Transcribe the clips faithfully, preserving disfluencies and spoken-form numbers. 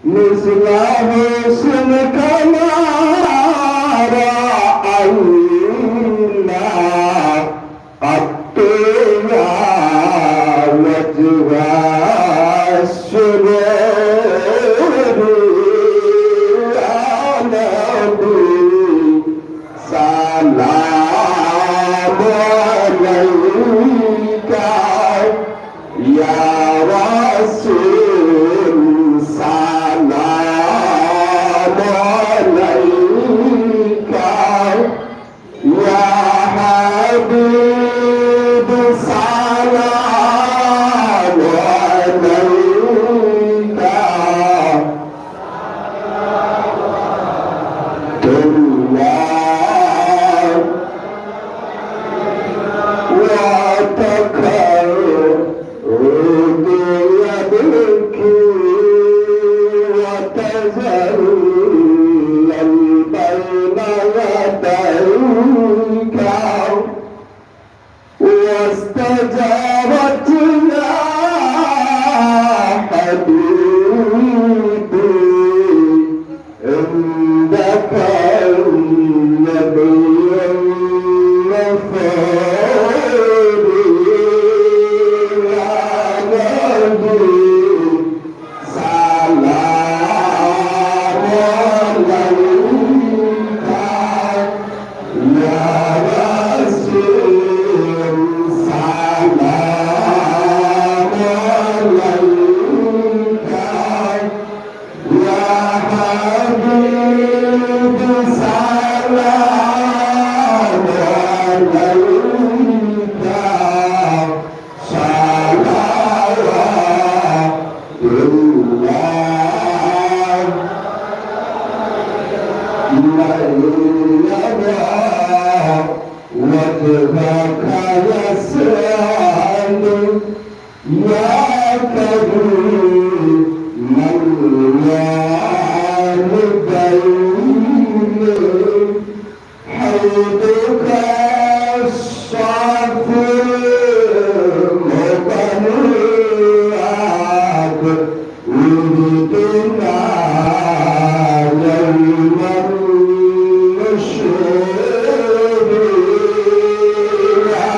مثل حسنك ما رأينا قط يا وجه السرور يا نبي. سلام عليك يا رسول، سلام عليك يا حبيب، سلام عليك. الله وتكرم يبكي وتذلل بين يديك. واستجابت يا حبيبي عندك النبي المفيد يا نبي. سلام عليك يا رسول، سلام عليك يا حبيب، سلام عليك. صلوات الله مولانا وجهك يسأل يا كريم الوالدين. حوضك الصافي المبلل وردنا يوم النشور يا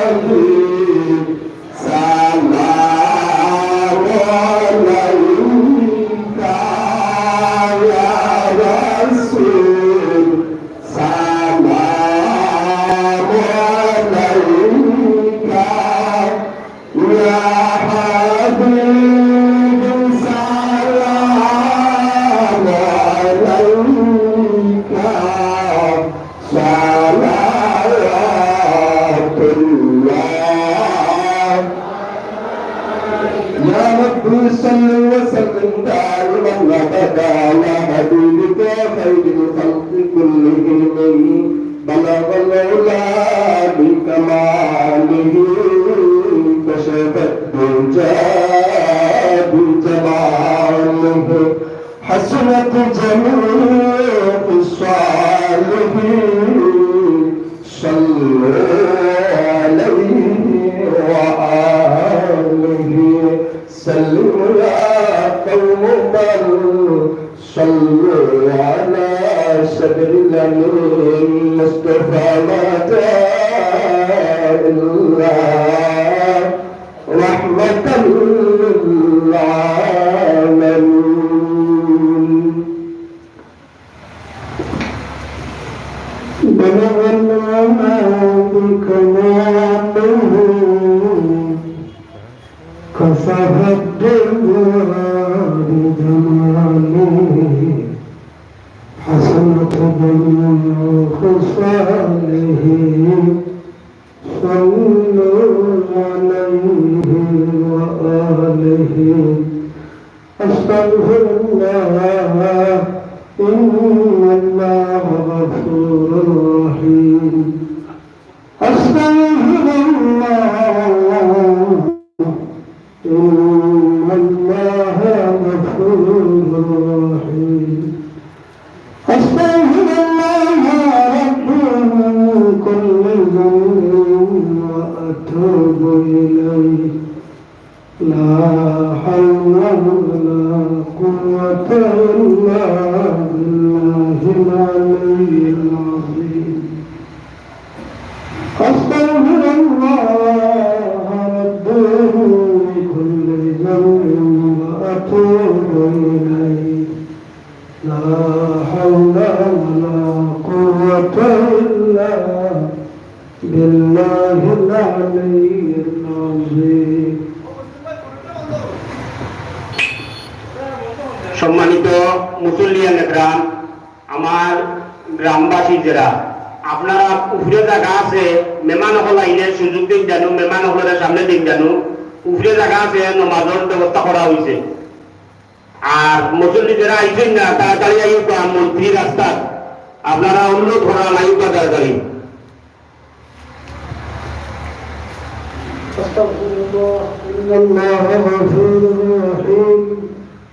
ربي. سلام عليك يا رسول، سلام عليك يا حبيب، سلام عليك. صلوات الله. يا رب صل وسلم دائما أبدا على حبيبك خير الخلق كلهم. بلغ العلا بكماله، كشف الدجى بجماله، حسنت جميع خصاله. صلوا عليه وآله. سلموا يا قوم بل صلوا على صدر الأمين مصطفى ما جاء إلا رحمة للعالمين. بلغ العلا بكماله، كشف الدجى بجماله، حسنت جميع خصاله. صلوا عليه وآله. أستغفر الله، إن الله غفور رحيم. أستغفر الله، إن الله غفور رحيم. أستغفر الله ربي من كل ذنب وأتوب إليه. لا حول ولا قوة إلا بالله العلي العظيم. أستغفر الله ربي من كل ذنب وأتوب إليه. لا حول ولا قوة إلا بالله العلي العظيم. সম্মানিত মুসল্লিয়ান একরাম, আমার গ্রামবাসী যেরা, আপনারা উপরে জাগা আছে, মেহমান অকল আইলে সুযোগ দিন জানু, মেহমান অকলরে সামনে দিন জানু, উপরে জাগা আছে, নমাজর ব্যবস্থা করা অইছে। আর মুসল্লি যেরা আইছইন না, তাড়াতাড়ি আইবা, মন্ত্রী রাস্তাত, আপনারা অনুরোধ করা, আইবা তাড়াতাড়ি। أستغفر الله، إن الله غفور رحيم.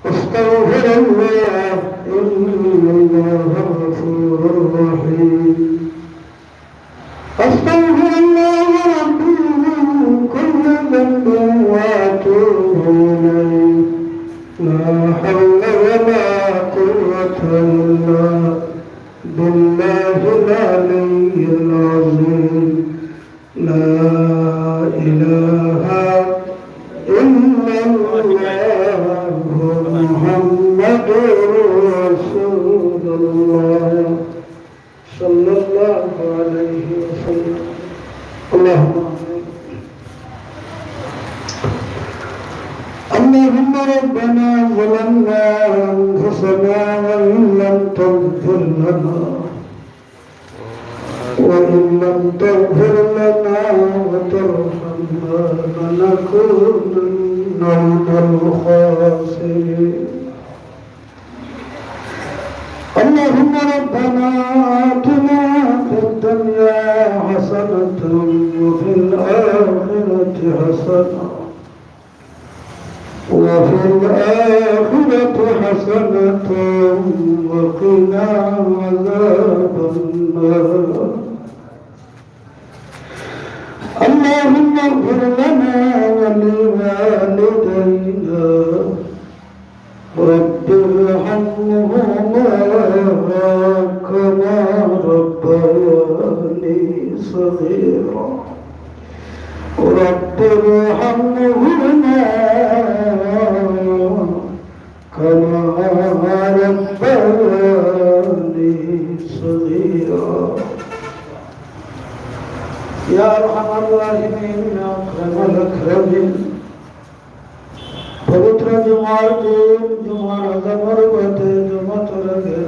أستغفر الله، إن الله غفور رحيم. أستغفر الله ربي من كل ذنب وأتوب إليه. لا حول ولا قوة إلا بالله العلي العظيم. لا إله إلا الله محمد رسول الله صلى الله عليه وسلم. اللهم آمين. اللهم ربنا ظلمنا أنفسنا وإن لم تغفر لنا وإن لم تغفر لنا وترحمنا لنكونن من الخاسرين. اللهم ربنا آتنا في الدنيا حسنة وفي الآخرة حسنة وفي الآخرة حسنة وقنا عذاب النار. اللهم اغفر لنا ولوالدينا رب ارحمهما كما ربياني صغيرا. رب ارحمهما كما ربياني صغيرا. يا أرحم الراحمين، يا أكرم الأكرمين. পবিত্র জুমার দিন, জুমার আজানর বাদে, জুমাতর আগে,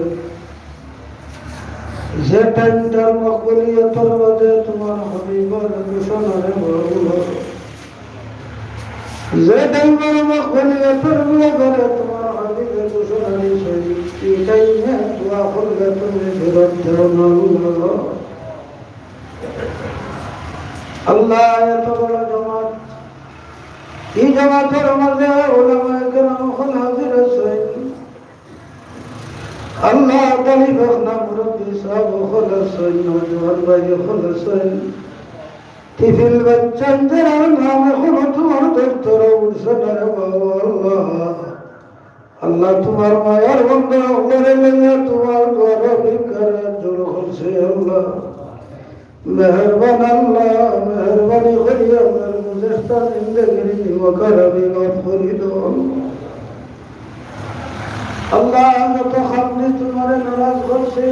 যে টাইমটার মকবুলিয়তর বাদে তোমার হাবিবর ঘোষণা রে বাবা, যে টাইমর মকবুলিয়তর বাদে তোমার হাবিবে ঘোষণা দিছে, এই টাইমে দোয়া করলে তুমি ফিরত দেও না আল্লাহ। আল্লাহ, এত বড় জমাত, এই জমাতর মাঝে উলামায়ে কেরাম অকল হাজির আছইন। আল্লাহ, তালিব আখনা মুরব্বি সাহেব অকল আছইন, নওজোয়ান ভাই অকল আছইন, তিফিল বাচ্চা যারার নাম এখনো তোমার দপ্তরে উঠছে না রে বাবা আল্লাহ। আল্লাহ, তোমার মায়ার বন্দা অকলরে লইয়া তোমার ঘরো ভিক্ষার জোর করছে আল্লাহ। মেহেরবান আল্লাহ, মেহেরবানি করি আমরার গুজেস্তা জিন্দেগির গুনাহ খাতা মাফ করি দেও। আল্লাহ, যত খামতি তোমারে নারাজ করছি,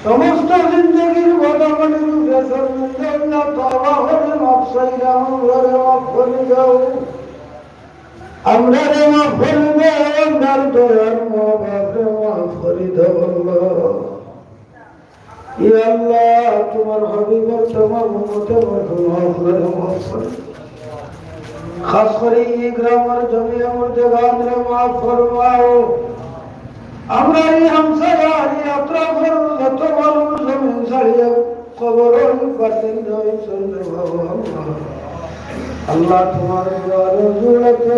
সমস্ত জিন্দেগির বদমাইশি রূপে শর্মিন্দা আল্লাহ, তওবা করি মাফ চাইলাম, আমরারে মাফ করি দেও। আমরারে মাফ করি দেও, আমরার দয়ার মা বাপরে মাফ করি দেও আল্লাহ। ইয়া আল্লাহ, তোমার হাবিবর তামাম উম্মতে মরহুমা অকলরে মাফ করো। খাস করি এই গ্রামর জমিয়ে মুর্দেগানরে মাফ ফরমাও। আমরার এই হামসায়া, এই আত্রাফর যত মানুষ জমিন ছাড়িয়া কবরো বাসিন্দা অইছইন রে বাবা আল্লাহ। আল্লাহ, তোমার দুয়ারো জুড়াতে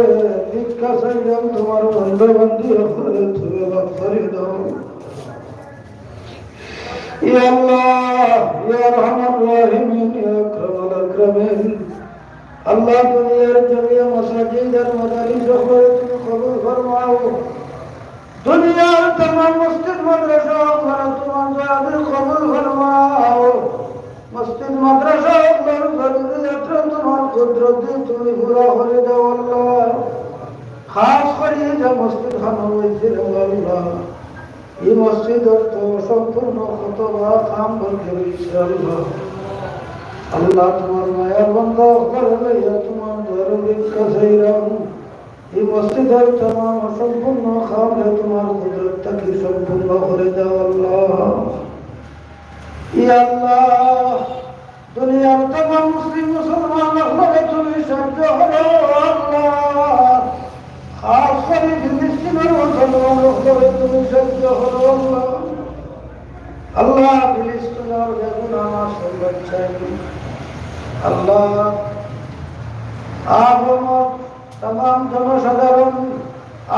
ভিক্ষা চাইলাম, তোমার বান্দা বান্দি অকলরে তুমি মাফ করি দেও। ইয়া আল্লাহ, ইয়া আরহামার রাহিমিন, ইয়া আকরামাল আকরামিন। আল্লাহ, দুনিয়ার জমিয়ে মাসাজিদ আর মাদারিস অকলরে তুমি কবুল ফরমাও। দুনিয়ার তামাম মসজিদ মাদ্রাসা অকলরে তুমার দয়া দিয়া কবুল ফরমাও। মসজিদ মাদ্রাসা অকলর জরুরিয়াতরে তুমার কুদরত দিয়া তুমি পুরা করি দেও আল্লাহ। খাস করি যে মসজিদ খান অইছে রে আল্লাহ, ই মসজিদর তো সম্পূর্ণ কতবা কাম বাকি রইছে আল্লাহ। আল্লাহ, তুমার মায়ার বান্দা অকলরে লইয়া তুমার দরবারে ভিক্ষা চাইরাম। ই মসজিদর তামাম অসম্পূর্ণ কামরে তুমার কুদরত থাকি সম্পূর্ণ করি দেও আল্লাহ। ইয়া আল্লাহ, দুনিয়ার তামাম মুসলিম মুসলমান অকলরে তুমি সাহায্য করো আল্লাহ। খাস করি ফিলিস্তিনর মুসলমান অকলরে তুমি সাহায্য করো আল্লাহ। আল্লাহ, ফিলিস্তিনর বেগুন আমার সৌগত চাই। আল্লাহ, আহমদ, তামাম জনসাধারণ,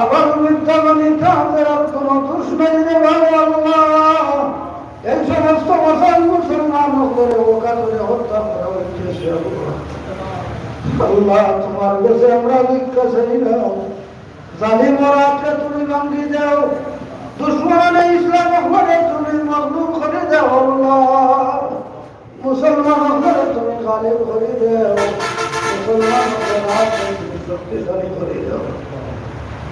আবার মিথ্যা বলি তাদের আর কোনো দোষ নাই রে বাবা আল্লাহ। এই সমস্ত মুসলমান মুসলমান অকলরে অকাতরে হত্যা করা হইতেছে আল্লাহ। আল্লাহ, তুমার গেছে আমরা ভিক্ষা চাইরাম। জালিমর আতরে তুমি ভাঙ্গি দেও, দুশমনে ইসলাম অকলরে তুমি মজলুম করি দেও আল্লাহ। মুসলমান অকলরে তুমি গালিব করি দেও, মুসলমান অকলর আতরে তুমি শক্তিশালী করি দেও।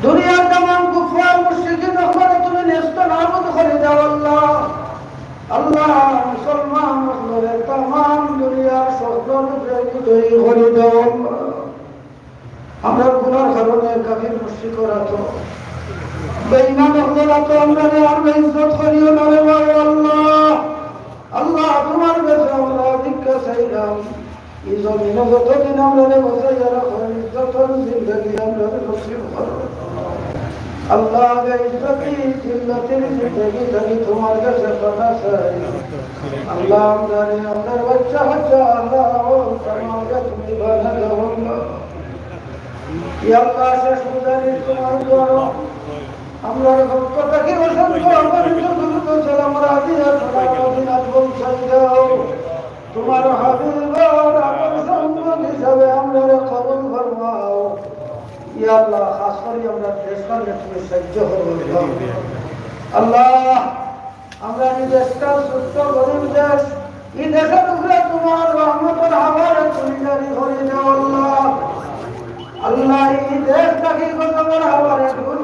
দুনিয়ার তামাম কুফফার মুশরিকিন অকলরে তুমি নেস্ত নাবুদ করি দেও আল্লাহ। আল্লাহ, মুসলমান অকলরে তামাম দুনিয়ার সকল উপরে বিজয়ী করি দেও আল্লাহ। আমরার গুনার কারণে কাফির মুশরিকর আতো, বেঈমান অকলর আতো আমরারে আর বেইজ্জত করিও না রে ভাই আল্লাহ। আল্লাহ, তুমার গেছে আমরা ভিক্ষা চাইরাম, ই জমিনো যতদিন আমরারে বাঁচাইয়া রাখো, ইজ্জতর জিন্দেগি আমরারে নসিব করো। আল্লাহ, বেইজ্জতি জিল্লতির জিন্দেগি থাকি তুমার গেছে পানা চাই। আল্লাহ, আমরারে, আমরার বাচ্চা কাচ্চা, আল্লাহ, ও তুমার গেছে তুমি বানা দেও আল্লাহ। ইয়া আল্লাহ, শেষ মুজাহিদ তুমার দোয়া। আমরার পক্ষ থাকি অসংখ্য অগণিত দুরূদ ও সালাম হাদিয়া তুমার মদিনাত পৌঁছাই দাও। তুমার হাবিবর আপন উম্মত হিসাবে আমরারে কবুল ফরমাও। ইয়া আল্লাহ, খাস করি আমরার দেশখানরে তুমি সাহায্য করো। আল্লাহ, আমরার ই দেশটা ছোট্ট গরিব দেশ, ই দেশর উপরে তুমার রহমতর হাওয়ারে তুমি জারি করি দেও আল্লাহ। আল্লাহ, ই দেশ থাকি গজবর হাওয়ারে দূর